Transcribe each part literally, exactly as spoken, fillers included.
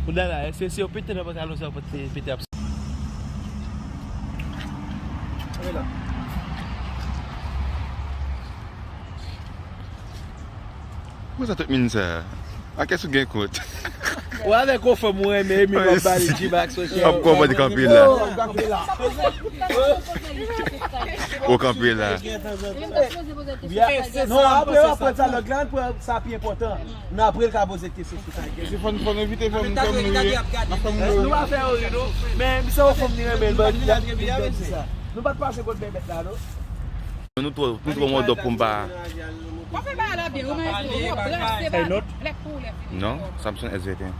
Ou dada, èske si yo pete nan pantalon sa, yo pete, pete ap. Kòman sa tout moun sa? A kès ou gen kont? Ou avèk yon fanm ou renmen, epi w ap ba li G-Max, monchè. W ap kòmande kanpe la. Ou kanpe la. Non, apre w ap pran sa lòt la, pran sa pi enpòtan. Men apre l ka poze kesyon sou sa. Se fò n, fò n envite fanm, fanm nou ye. Fanm nou. Nou pa fè yo ri, non. Men misye yon fanm ni renmen, ban li, li ap di sa. Nou pa t pase kot bèbèt la, non. Nou twò, nou twò mòdòp pou m pa. W ap fè bagay la byen, ou nan espri, w ap brase ba, lèk pou lè fini. Non, Samsung S vingt et un.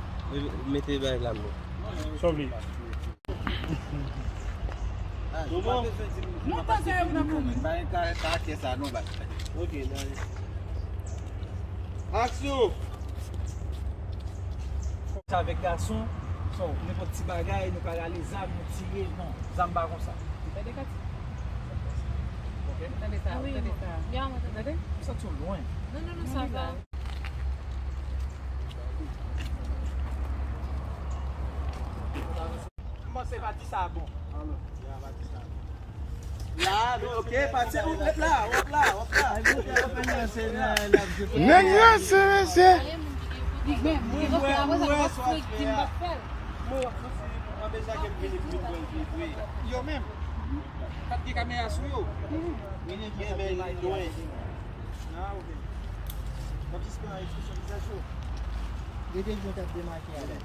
Mete bagay la, non. Sa w vle? Non, pa sa yo nan kòmantè. Ba yon ka, ka kè sa, non, ba. Ok, nan. Aksyon! Avèk gason, so, nenpòt ti bagay, nou ka rale zam, nou tire, non, zam pa konsa. Ou tande, Katy? Ok? Ou tande sa, ou tande sa? Tande? M santi w lwen. Non, non, non, sa va. M panse pati sa bon. La, non, ok, pati, ou ret la, ou ret la, ou ret la. Nèg ranse, mesye. Mwen, mwen, mwen, sa fè. Mwen, w ap santi anbe sa ke m vini pou mwen vre. Yo menm. Kat gen kamera sou yo. Gen men lwen. Ah, ok. W ap jis pran ekspresyon vizaj yo. Gade jan w t ap demake avè l.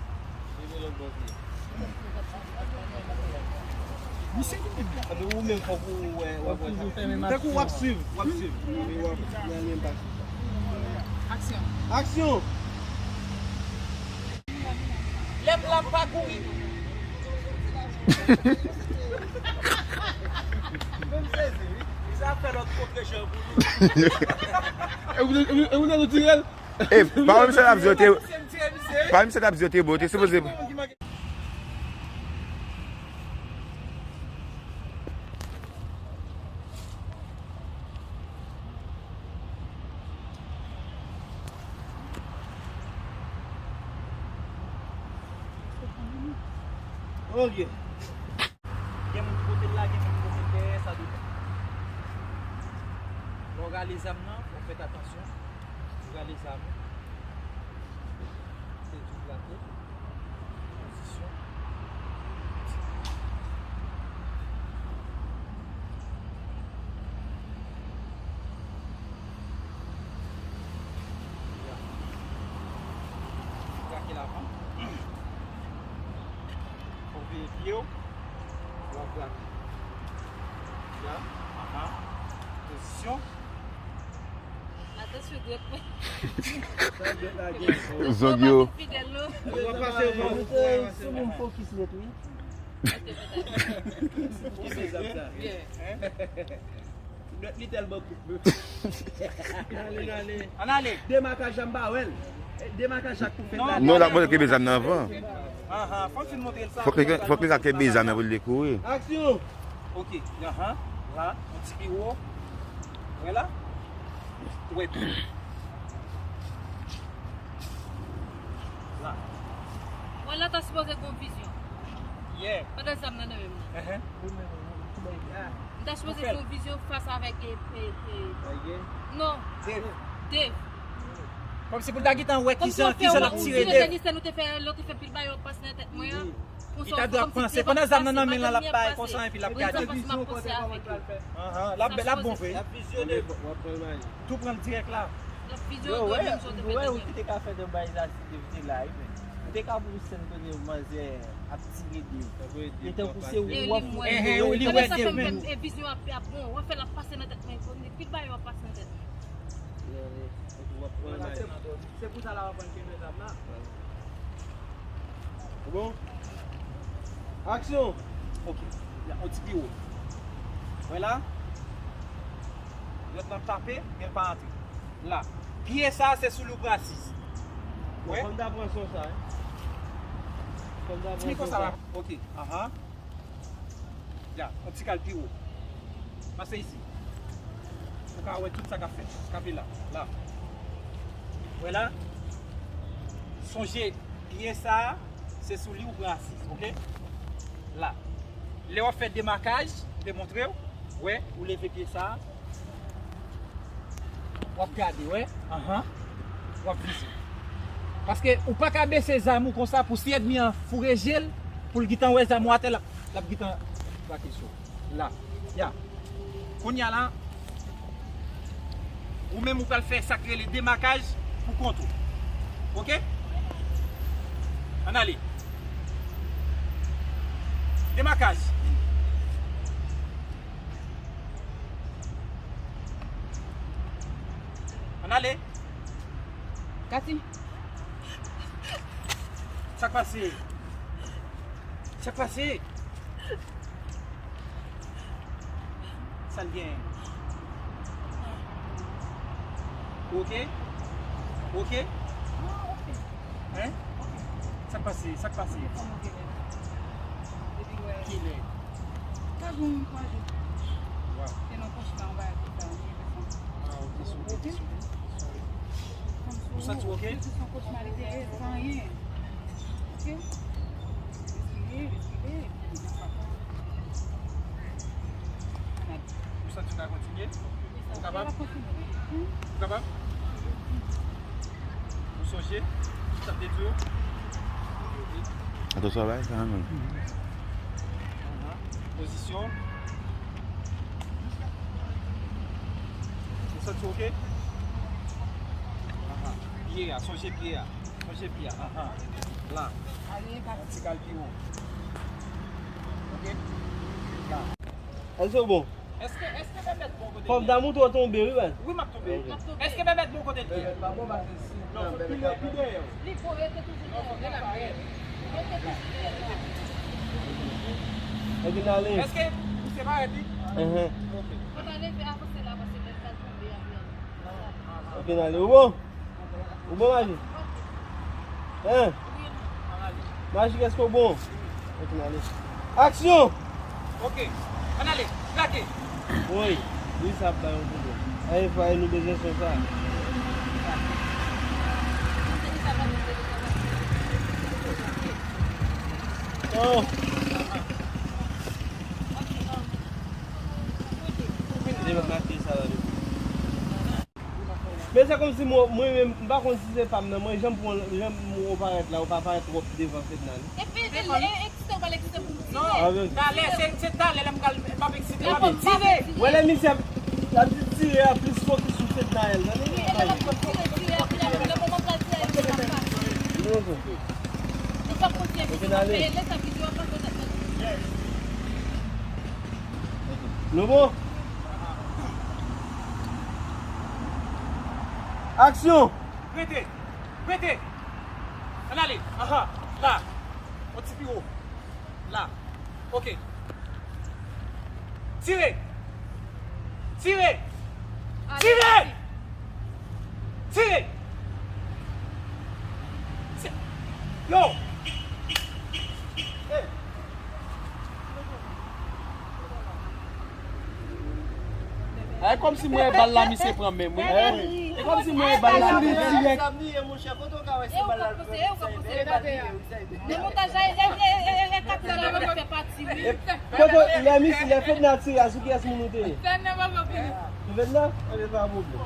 Misye ki menm. Epi ou menm fòk ou wè, w ap wè sa. Tankou w ap swiv, w ap swiv. Epi w ap nan menm pati. Aksyon. Aksyon! Lè m la m pa kouri. Menm sezi, wi. Sa fè lòt kote jan pou nou. E ou, e ou, e ou nan nou tirèl? E, pa wè misye t ap di yo te, pa wè misye t ap di yo te bon, te sipoze. Ok. Gen moun ki pote l la, gen moun ki pote l dèyè, sa depann. Lè w rale zam nan, fò w fè atansyon. Ou rale zam nan. Se tou plate. Pozisyon. Brake l avan. Fò w veye pye w. W ap brake. Ya. Aha. Pozisyon. Atansyon, dwèt mwen. Zong yo. Fidèl, non. W ap pase w. Sou moun fokis nèt, wi. Ki se zam sa? Dwèt li tèlman kout, men. Ann ale, ann ale. Ann ale. Demakaj la, m pa wè l. Demakaj la k pou fèt la. Non, l ap mande kenbe zam nan avan. Ahan, fò m fin montre l sa. Fòk li, fòk li ka kenbe zam nan pou l dekoure. Aksyon! Ok, ahan, la, yon ti pi wo. Wè la? Wè pi. La. Wè la, ta sipoze gen yon vizyon. Yeah. Pandan zam nan nan men m nan. Ahan. M ta sipoze fè yon vizyon fas avèk, e, e, e, non. Dave. Dave. Kòmsi pou l ta gentan wè kijan, kijan l ap tire Dave. Kòmsi yo fè yon tire de lisè, nou te fè, lè w te fè pil bagay yo pase nan tèt mwen an. Li ta dwe ap panse. Pandan zam nan nan men l lan, l ap bay konsa, epi l ap gade. Ahan, l ap, l ap bon vre. Tou pran l dirèk la. Yo, wè, wè, ou ki te ka fè de bagay la, si te vin la, wi, men. Ou te ka pou sèn kote manzè ap tire de. E tankou se ou w ap fout. Enhen, li wè de men. E vizyon ap, ap bon, w ap fè l ap pase nan tèt mwen, pil bagay yo ap pase nan tèt mwen. Se pou sa la w ap pran kenbe zam la. Bon. Aksyon! Ok. Ya, yon ti pi wo. Wè la. Lòt la ap tape, men l pa antre. La. Pye sa, se sou li w pral asiz. Wè? Fò m ta pran son sa, wi. Fò m ta pran son sa. Ti mikwo sa la. Ok. Ahan. Ya, yon ti kal pi wo. Pase isi. Ou ka wè tout sa k ap fèt. Kanpe la. La. Wè la. Sonje, pye sa a, Se sou li ou pran asiz, oke? La. Lè w ap fè demakaj, m te montre w, wè, ou leve pye sa a. W ap gade, wè, anhan. W ap vize. Paske ou pa ka bese zam ou konsa pou si ènmi an foure je l, pou l gentan wè zam ou atè, l ap, l ap gentan trake sou ou. La. Ya. Kounye a la, ou menm ou pral fè sa k rele demakaj pou kont ou. Oke? Ann ale. Demakaj. Ann ale. Kati. Sa k pase? Sa k pase? Sa l gen? Ou oke? Ou oke? Hein? Sa k pase? Sa k pase? Kilè? Waw. Ah, ok, sou, ok, sou. Ou santi w ok? Ou santi w ka kontinye? Ou kapab? Ou kapab? Ou sonje? Sa te di w? Ato travay, sa menm. Pozisyon. Ou santi w ok? Aha. Pye a, sonje pye a. Sonje pye a. Aha. La. Yon ti kal pi wo. Ok? La. Èske w bon? Èske, èske Bèbèt bon kote l ye? Fò m ta montre w tonbe, wi, man. Wi, m ap tonbe. Ok. Èske Bèbèt bon kote l ye? Bèbèt pa bon, paske si... Non, fò pi dèyè, pi dèyè. Li bon, rete toujou dèyè. Non, fò l pa parèt. Rete toujou dèyè. Rete toujou dèyè. Ok, n ale. Èske ou se parèt, wi? Enhen. Ok. Fò ta leve avanse la, paske lè l pral tonbe, apre. Ok, n ale. Ou bon? Ou bon, Majik? Hein? Majik, èske w bon? Ok, n ale. Aksyon! Ok. Ann ale. Trake. Woy, wi, sa ap bay yon pwoblèm. Ay, fwa, nou bezwen son sa. Oh! Li pa make sa la, li. Men se kòmsi mwen, mwen menm, m pa konn si se pa m nan, mwen, jan m pran, jan m ou parèt la, ou pa parèt twòp devan Fedna, non? Epi, e, e, eksite, ou pral eksite pou m tire. Non, talè, se, se talè, lè m pral, m ap eksite, m ap tire. Wè, lè misye ap, ap di tire a plis fokis sou Fednaelle, tande? Wi, e lè l ap tire, tire a, lè moman m pral tire a, li pa fasil. Non, non. Li p ap kontinye, li p ap kontinye, lè sa videyo a pase, tèt mwen. Nou bon? Aksyon! Rete! Rete! Ann ale! Aha! La! On ti pi wo! La! Ok! Tire! Tire! Tire! Tire! Yo! Hey! E kòmsi mwen e bal la, misye pran menm, wi. E kòmsi mwen e bal la. Demontaj la, e, e, e, e, e, kat la, fè pati, wi. Kote, lè misye, lè Fedna tire a, sou kiyès moun ou te ye? Sou Fedna? Ebyen, pa pwoblèm.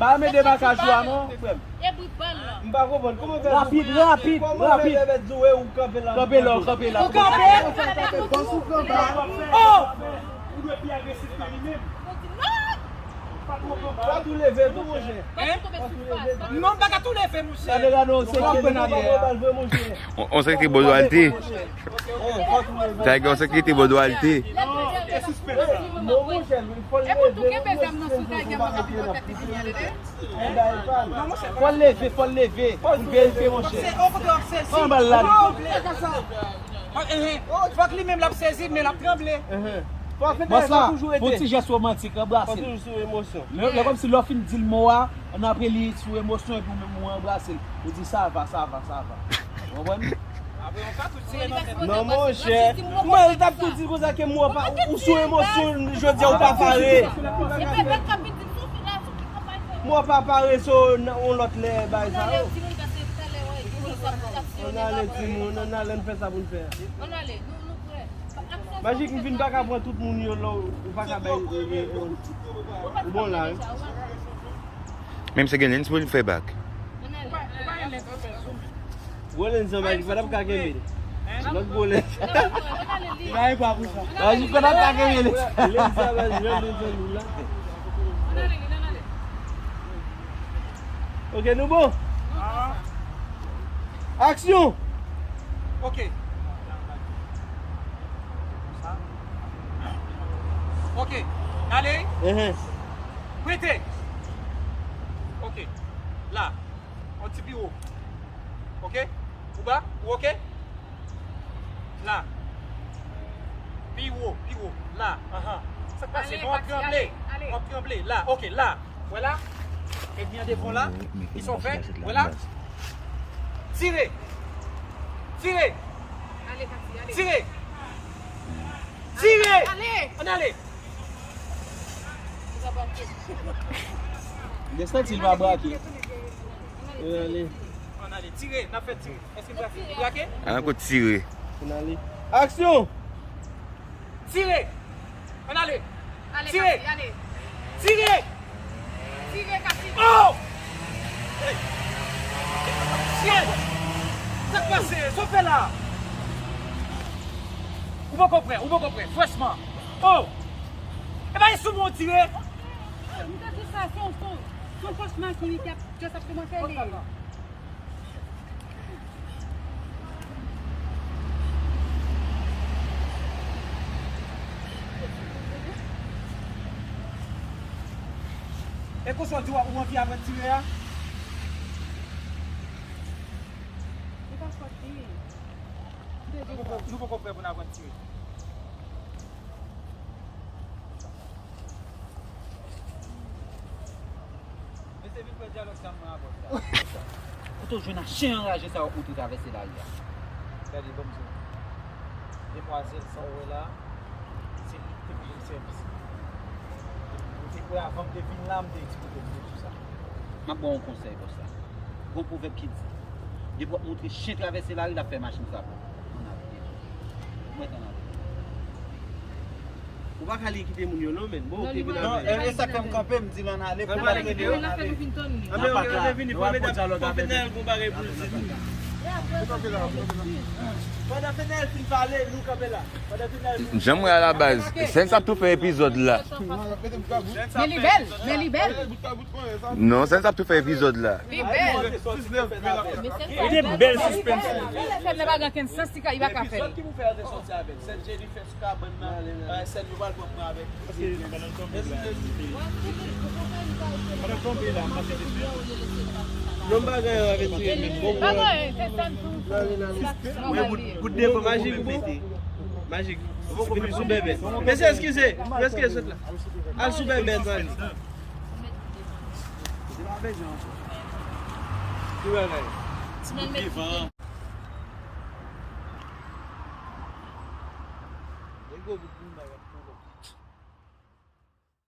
Ba, men demakaj ou a non, frè m. E bri bal la. M pa konprann. Kòman fè... Rapid, rapid, kòman fè rapid. Bèbèt di w ou kanpe la? Kanpe la, kanpe la. Ou kanpe? Bòs ou kanpe. Oh! Ou dwe pi agresif ke li menm. Ou tou leve tou, monchè. Hein? Non, m pa ka tou leve, monchè. Sa deja non, se ki... On, on sekte Bòdwalte. Sa gen on sekte Bòdwalte. Non, monchè, fò l leve. Fò l leve, fò l leve. Pou n verifye, monchè. Pran bal la. Fòk li menm l ap sezi, men l ap tranble. Bòs la, fè yon ti jès womantik, anbrase l. Lè, lè kòmsi lè w fin di l mo a, ann apre li sou emosyon epi ou menm ou anbrase l. Ou di, "Ça va, ça va, ça va." Ou konprann? Non, monchè. Mwen, li t ap tou di konsa ke mwen pa, ou sou emosyon, jodi a ou pa pare. Mwen pa pare, so, on lòt lè, bay sa yo. Ann Timoun, ann ale, ann fè sa pou n fè a. Ann ale, nou, nou prè. Majik, m vin pa ka pran tout moun yo la, ou pa ka bay, e, e, e, ou bon la, wi. Menm si gen lens pou l fè bak. Gwo lens nan, Majik, pa t ap ka kenbe l. Lòt gwo lens. Majik, pa t ap ka kenbe l. Lens sa, Majik, lens nan, nou la. Ok, nou bon? Aksyon! Ok. Ok. N ale. Ehe. Prete. Ok. La. Yon ti pi wo. Ok? Ou ba? Ou ok? La. Pi wo, pi wo. La. Ahan. Sa k pase? Non, w ap tranble. W ap tranble. La. Ok, la. Wè la? Ènmi an devan w la. Ki sa w fè? Wè la? Tire! Tire! Tire! Tire! Ann ale! Gen santi l pa brake. Ann ale. Ann ale. Tire! N ap fè tire. Èske l brake? Li brake? An kout tire. Ann ale. Aksyon! Tire! Ann ale! Tire! Tire! Tire, Kati! Oh! Hey! Tire! Sa k pase? Sa w fè la? Ou poko prè, ou poko prè, franchman. Oh! E pa sou mwen w tire? M te di sa, se yon, se yon, se yon kòchma ki, ki ap, ki ap kòmanse li. E konsa w di w anvi aprann tire a? Li pa fòt li. Nou poko, nou poko prè pou n aprann tire. Mesye, vin fè dyalòg sa mwen avè w la. Kote w jwenn a chen anraje sa yo pou te travèse lari a? Gade, ban m di w. Demwazèl sa w wè la, se li ki te pou jwenn sèvis. Ou te kwè avan m te vin la, m te eksplike w tout sa. M ap ba w yon konsèy, bòs la. Gon pwovèb ki di, depi w ap montre chen travèse lari, l ap fè machin sa pran. Ann ale. Ou mèt ann ale. Ou pa ka li kite moun yo non, men. Bon, ok, vin avè. Non, e sa k fè m kanpe, m di l ann ale pou l al rele yo. Ann ale, ok, ann ale, vini, pran medam, pran Fenel, gon bagay pou l di nou. Pandan Fenel fin pale, nou kanpe la. Pandan Fenel fin... Jan m wè a la baz, Sens ap tou fè epizòd la. Men li bèl, men li bèl. Non, Sens ap tou fè epizòd la. Li bèl. Li te bèl sispens. Sèn nan pa gen okenn sans, li ka, li pa ka fè l. Sèn Jennifer sou kabann nan, sèn yo pral pran pran avèk. Non, m pa gen anyen avèk li. Bon, bon. Majik, ou bon? Majik, vin sou bèbè. Mesye, eskize, eskize sot la. Al sou bèbè, Majik. Ki bagay?